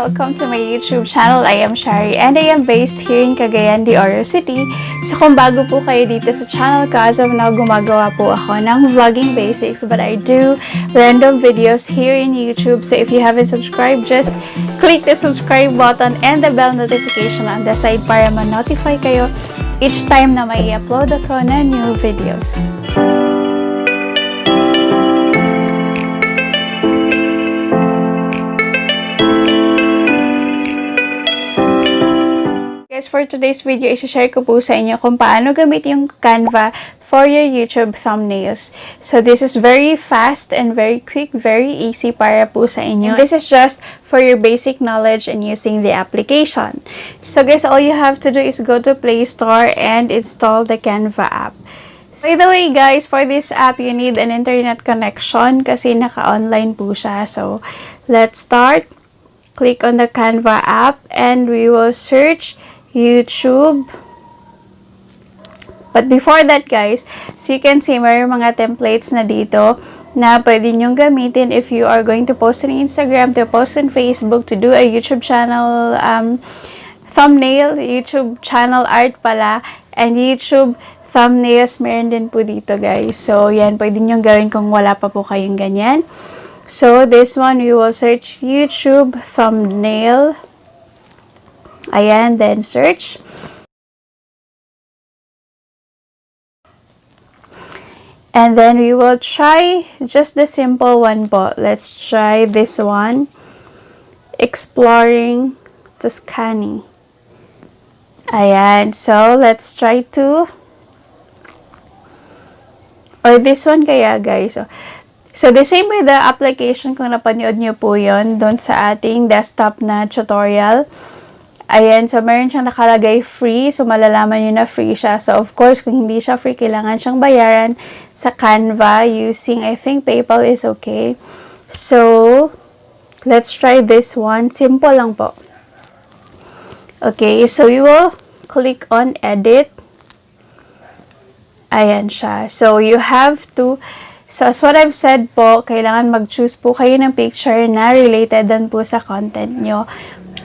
welcome to my YouTube channel. I am Shari and I am based here in Cagayan de Oro City. So kung bago po kayo dito sa channel ko, as of now gumagawa po ako ng vlogging basics, but I do random videos here in YouTube. So if you haven't subscribed, just click the subscribe button and the bell notification on the side para ma-notify kayo each time na may i-upload ako na new videos. For today's video, i-share ko po sa inyo kung paano gamitin yung Canva for your YouTube thumbnails. So this is very fast and very quick, very easy para po sa inyo. And this is just for your basic knowledge and using the application. So guys, all you have to do is go to Play Store and install the Canva app. By the way guys, for this app, you need an internet connection kasi naka-online po siya. So let's start. Click on the Canva app and we will search YouTube. But before that guys, so you can see may mga templates na dito na pwede nyong gamitin if you are going to post on Instagram, to post on Facebook, to do a YouTube channel thumbnail, YouTube channel art pala, and YouTube thumbnails meron din po dito guys. So yan, pwede nyong gawin kung wala pa po kayong ganyan. So this one, we will search YouTube thumbnail. Ayan, then search. And then we will try just the simple one po. Let's try this one. Exploring Tuscany. Ayan, so let's try to, or this one kaya guys. So the same with the application, kung napanood nyo po yun doon sa ating desktop na tutorial. Ayan, so meron siyang nakalagay free. So malalaman nyo na free siya. So of course, kung hindi siya free, kailangan siyang bayaran sa Canva using, I think, PayPal is okay. So let's try this one. Simple lang po. Okay, so you will click on edit. Ayan siya. So you have to, so as what I've said po, kailangan mag-choose po kayo ng picture na related din po sa content nyo.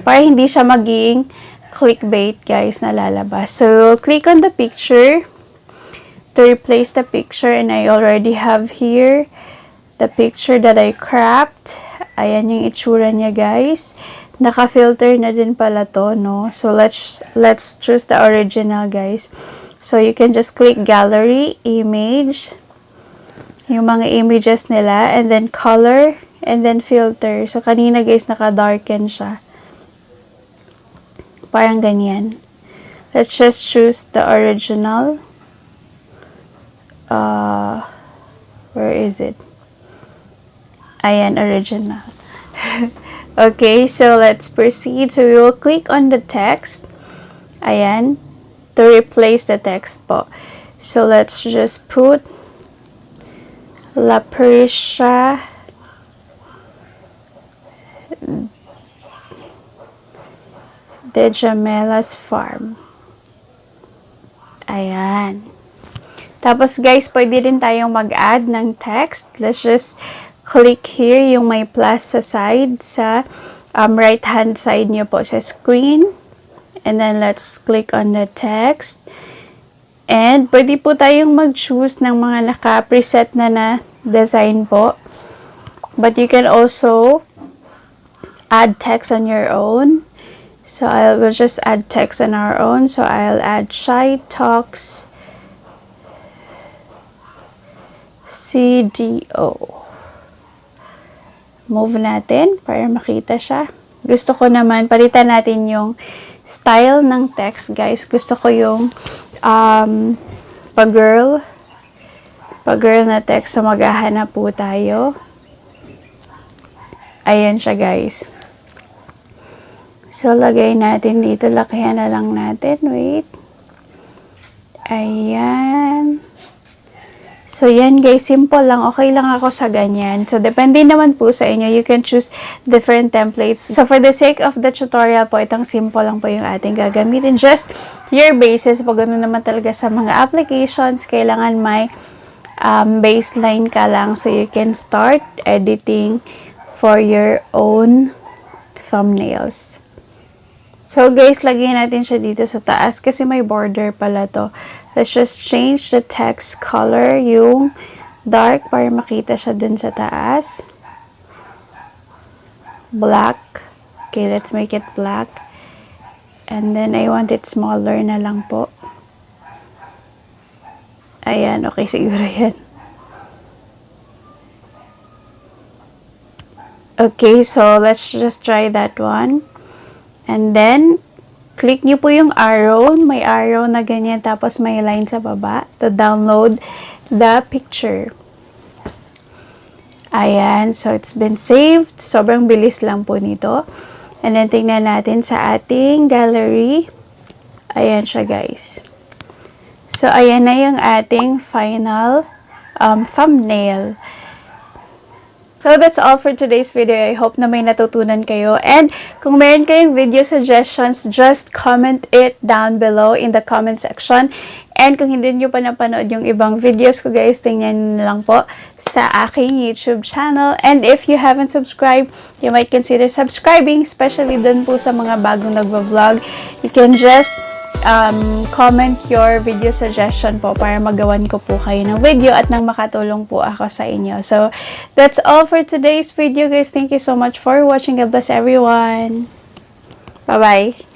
Para hindi siya maging clickbait guys na lalabas. So, click on the picture to replace the picture, and I already have here the picture that I cropped. Ayan yung itsura niya guys. Naka-filter na din pala to, no? So, let's choose the original guys. So, you can just click gallery, image, yung mga images nila, and then color, and then filter. So, kanina guys, naka-darken siya. Parang ganyan. Let's just choose the original. Where is it? Ayan, original. Okay, so let's proceed. So we will click on the text. Ayan, to replace the text po. So let's just put La Parisha de Jamela's Farm. Ayan. Tapos guys, pwede rin tayong mag-add ng text. Let's just click here yung may plus sa side, sa right hand side nyo po sa screen. And then let's click on the text. And pwede po tayong mag-choose ng mga naka-preset na design po. But you can also add text on your own. So we'll just add text on our own. So I'll add ShaiTalks CDO. Move natin para makita siya. Gusto ko naman, palitan natin yung style ng text guys. Gusto ko yung pag-girl na text. So maghahanap po tayo. Ayan siya guys. So, lagay natin dito. Lakihan na lang natin. Wait. Ayan. So, yan guys. Simple lang. Okay lang ako sa ganyan. So, depende naman po sa inyo. You can choose different templates. So, for the sake of the tutorial po, itong simple lang po yung ating gagamitin. Just your basis. Pag gano'n naman talaga sa mga applications, kailangan may baseline ka lang. So, you can start editing for your own thumbnails. So guys, lagyan natin siya dito sa taas kasi may border pala to. Let's just change the text color, yung dark, para makita siya dun sa taas. Black. Okay, let's make it black. And then I want it smaller na lang po. Ayan, okay siguro yan. Okay, so let's just try that one. And then, click nyo po yung arrow. May arrow na ganyan, tapos may line sa baba to download the picture. Ayan, so it's been saved. Sobrang bilis lang po nito. And then, tingnan natin sa ating gallery. Ayan siya, guys. So, ayan na yung ating final thumbnail. So, that's all for today's video. I hope na may natutunan kayo. And kung meron kayong video suggestions, just comment it down below in the comment section. And kung hindi nyo pa napanood yung ibang videos ko, guys, tingnan nyo lang po sa aking YouTube channel. And if you haven't subscribed, you might consider subscribing, especially dun po sa mga bagong nagva-vlog. You can just comment your video suggestion po para magawan ko po kayo ng video at nang makatulong po ako sa inyo. So, that's all for today's video, guys. Thank you so much for watching. God bless everyone. Bye-bye.